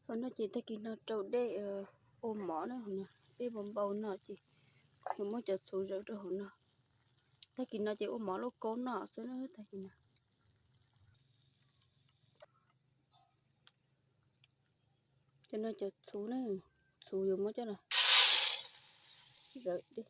Hauv no ces tag kis no rau dej ua mov na, dej npau npau no ces yuav muab cov txhuv zawm rau hauv no. Tag kis no ces ua mov lauj kaub noj xwb na, tag kis no. Cov no cov txhuv na, txhuv yuav muab coj los zawm dej.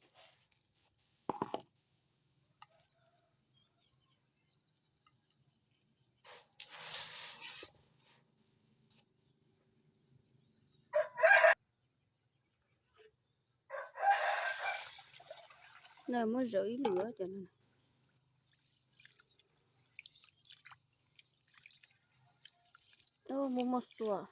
No muab zawm ib lwm cov no. Muaj muaj xuas.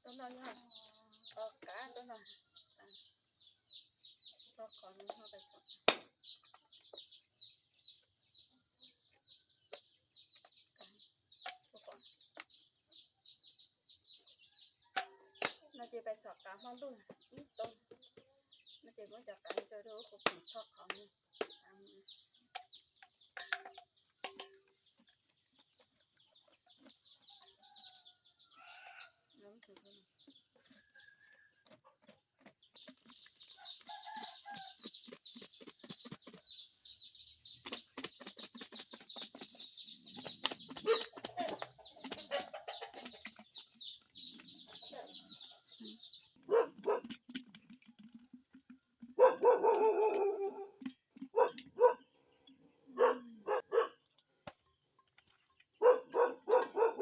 Tau no yog, o, kav tau no, tau qhov no ho pais txhom. No ces pais txhom kav hmo ntuj ib tau. No ces muab cov kav ntsaws rau lub qhov khoom tho qhov no.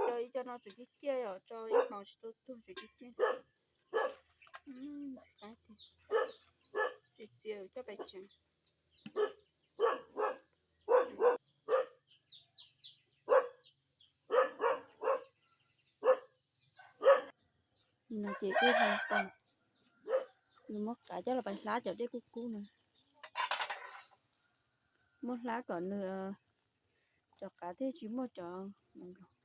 Tso ib co no tseem ciaj ciaj, yog tso ib hmos tsis tau tuag tseem ciaj ciaj. Txias txias coj pais tsev. No ces ib hmos tas, nws muab kav coj los pais hlab cov dej kub kub no. Muab hlab kom nws Cov qav thiaj tsis muaj cov nploos.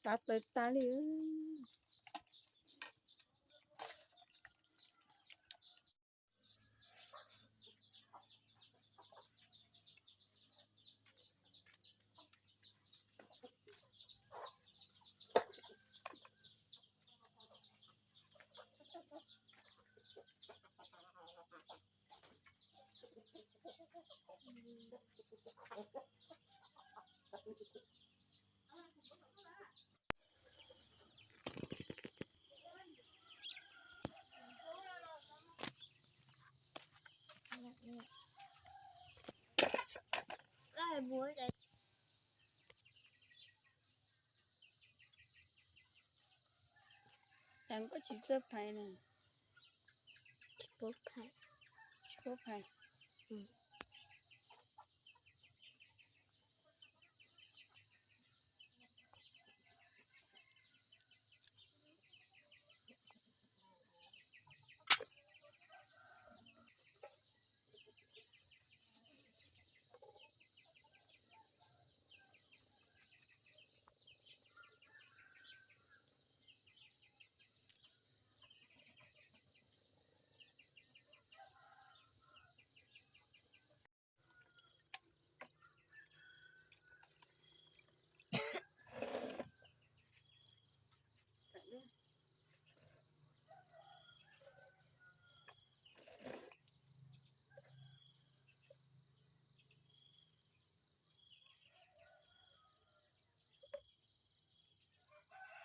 Qav plaws tas li. Cas koj tsis txawj phais na? Tsis paub phais. Tsis paub phais.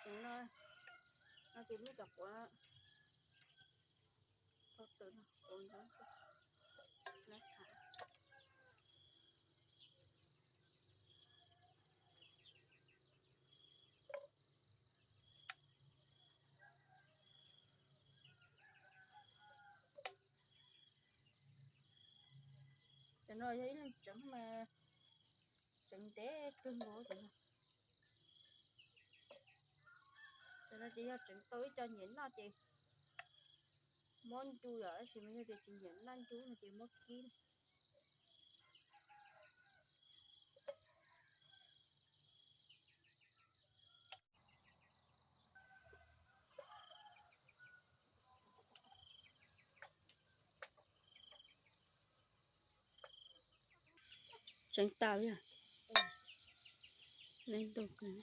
Tseev no, no ces muab cov quav tau tawm no, quav ntawd lab tham. Cov no yog ib leeg tseev mas tseev ntev kawg nkaus cov no. Cov no ces yog tseev tau ib co nyiam noj ces muab ncu yom, tab sis mas yog tias tsis nyiam noj ncu no ces muab kib. Tseev tas yog leej ntug kawg.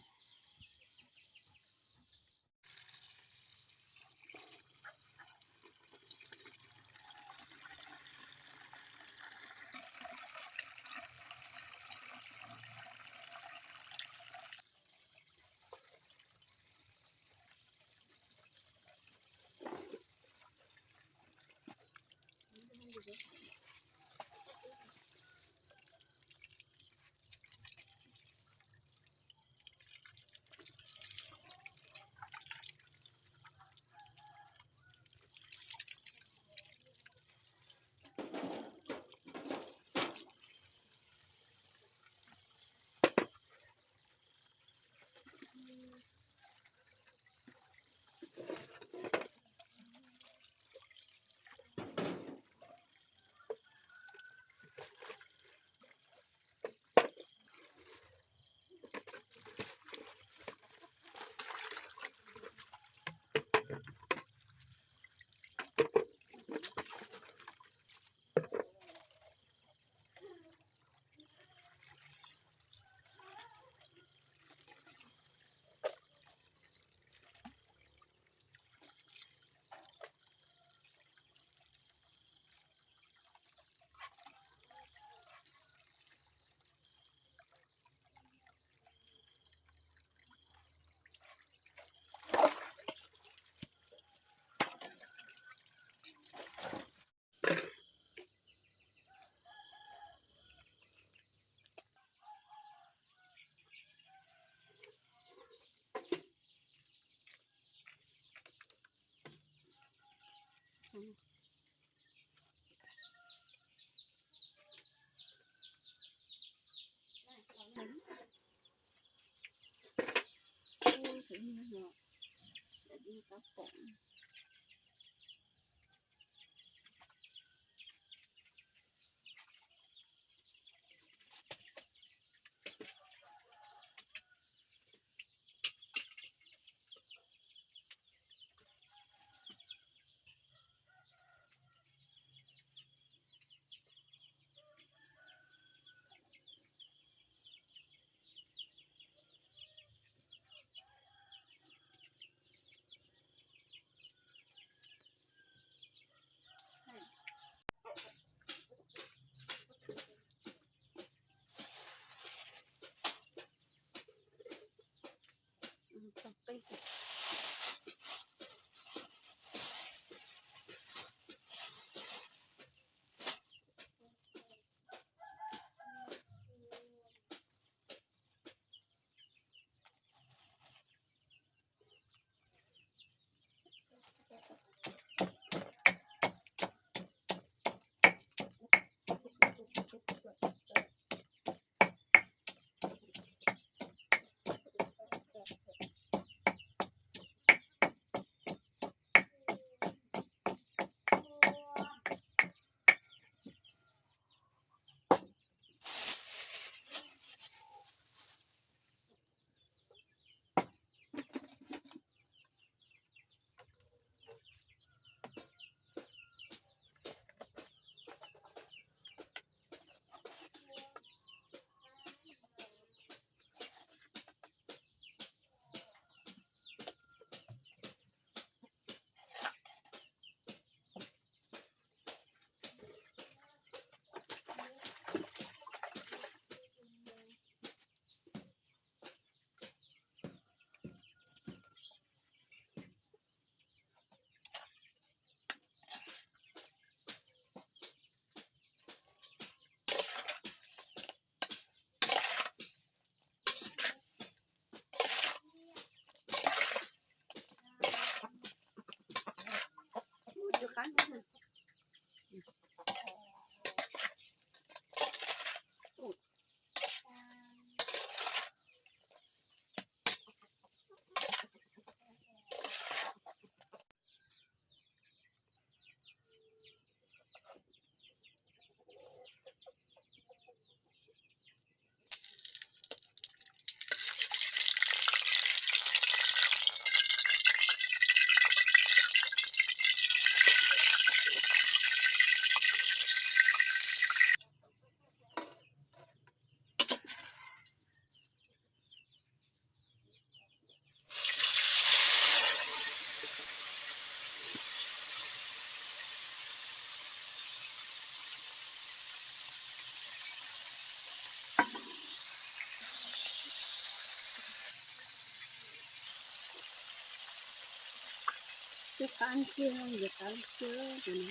Ib tau pom. Twb qab ntxiag, yuav qab ntxiag.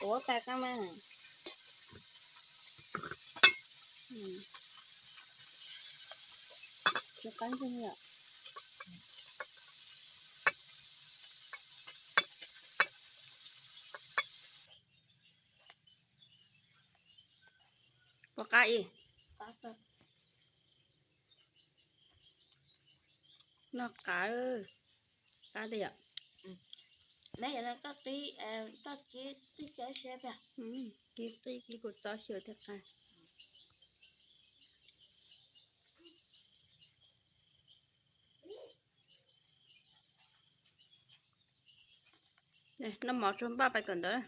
Ua tas qab mas. Qab ntxiag yom. Puas qab ib? Noj qab, qab tiag yom. Koj kib, koj kib tib xyaw siab, kib qib kib kuj txob xyaw thiaj qab. Noj mov tsuag npaj pais kawm ntawv.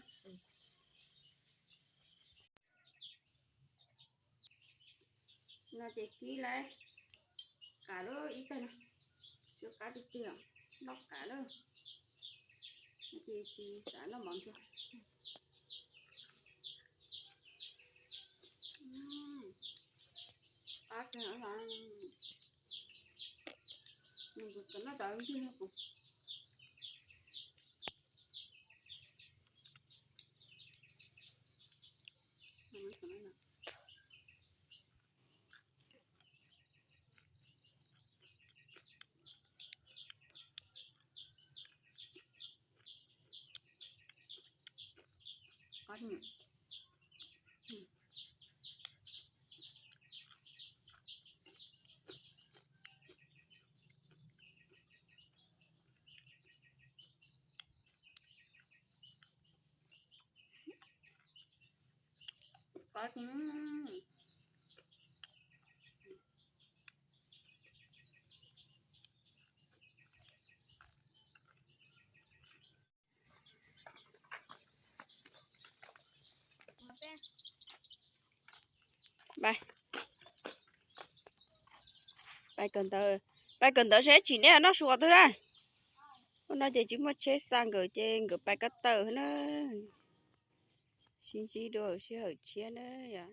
No ces kib lawm. Qab lawm ib teg no, tsis qab tiag tiag, loj qab lawm. Ces tsis xav noj mov ntxiv. Qab kawg, nws kuv txawm noj tau ib ncig no kuv. Pais, pais kawm ntawv, pais kawm ntawv seb tsim nej noj su qhov twg na. Hnub no ces tsis muaj tsheb xa nkawd ces nkawd pais ko taw na. Sib ntsib dua sij hawm tshiab na yom.